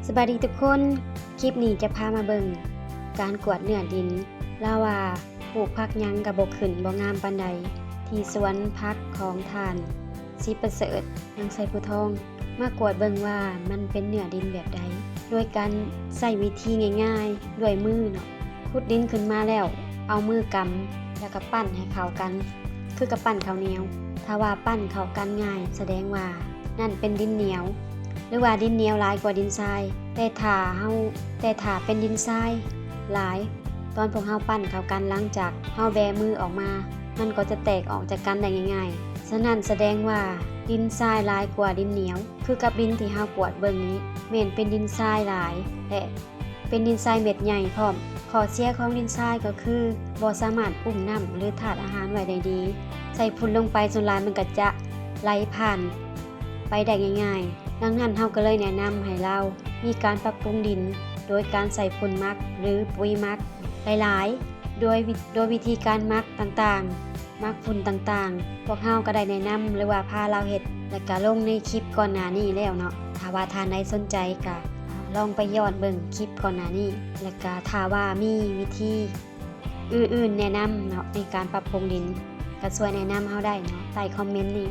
ສະບາຍດີທຸກຄົນ, ຄລິບນີ້ຈະພາມາເບິ່ງການກວດເນື້ອດິນ. ລາວວ່າປູກຜັກຫຍັງກໍບໍ່ຂຶ້ນບໍ່ງາມປານໃດ ທີ່ສວນຜັກຂອງທ່ານ ສີປະເສີດ ນາງໄຊພູທອງ ມາກວດເບິ່ງວ່າມັນເປັນເນື້ອດິນແບບໃດ ໂດຍການໃຊ້ວິທີງ່າຍໆ ດ້ວຍມືເນາະ. ຂຸດດິນຂຶ້ນມາແລ້ວ ເອົາມືກຳ ແລ້ວກໍປັ້ນໃຫ້ເຂົ້າກັນ ຄືກັບປັ້ນເຂົ້າໜຽວ. ຖ້າວ່າປັ້ນເຂົ້າກັນງ່າຍ ສະແດງວ່ານັ້ນເປັນດິນໜຽວ ຫຼືວ່າດິນໜຽວຫຼາຍກວ່າດິນຊາຍ. ແຕ່ຖ້າເຮົາ ແຕ່ຖ້າເປັນດິນຊາຍຫຼາຍ ຕອນພວກເຮົາປັ້ນເຂົ້າກັນ ຫຼັງຈາກເຮົາແບມືອອກມາ ມັນກໍຈະແຕກອອກຈາກກັນໄດ້ງ່າຍໆ. ສະນັ້ນສະແດງວ່າດິນຊາຍຫຼາຍກວ່າດິນໜຽວ ຄືກັບດິນທີ່ເຮົາກວດເບິ່ງນີ້ ແມ່ນເປັນດິນຊາຍຫຼາຍ ແລະ ເປັນດິນຊາຍເມັດໃຫຍ່ພ້ອມ. ຂໍ້ເສຍຂອງດິນຊາຍກໍຄືບໍ່ສາມາດອຸ້ມນ້ຳ ຫຼື ທາດອາຫານໄວ້ໄດ້ດີ. ໃສ່ຝຸ່ນລົງໄປ ສ່ວນຫຼາຍມັນກໍຈະໄຫຼຜ່ານໄປໄດ້ງ່າຍໆ. ດັ່ງນັ້ນເຮົາກໍເລີຍແນະນຳໃຫ້ລາວມີການປັບປຸງດິນ ໂດຍການໃສ່ຝຸ່ນໝັກ ຫຼື ປຸ໋ຍໝັກຫຼາຍໆ ໂດຍວິ ໂດຍວິທີການໝັກຕ່າງໆ ໝັກຝຸ່ນຕ່າງໆ. ພວກເຮົາກໍໄດ້ແນະນຳ ຫຼືວ່າພາລາວເຮັດ ແລ້ວກະລົງໃນຄລິບກ່ອນໜ້ານີ້ແລ້ວເນາະ. ຖ້າວ່າທ່ານໃດສົນໃຈກະລອງໄປຍ້ອນເບິ່ງຄລິບກ່ອນໜ້ານີ້ ແລ້ວກະຖ້າວ່າມີວິທີອື່ນໆແນະນຳເນາະ ໃນການປັບປຸງດິນ ກະຊ່ວຍແນະນຳເຮົາໄດ້ເນາະ ໃຕ້ຄອມເມັນນີ້.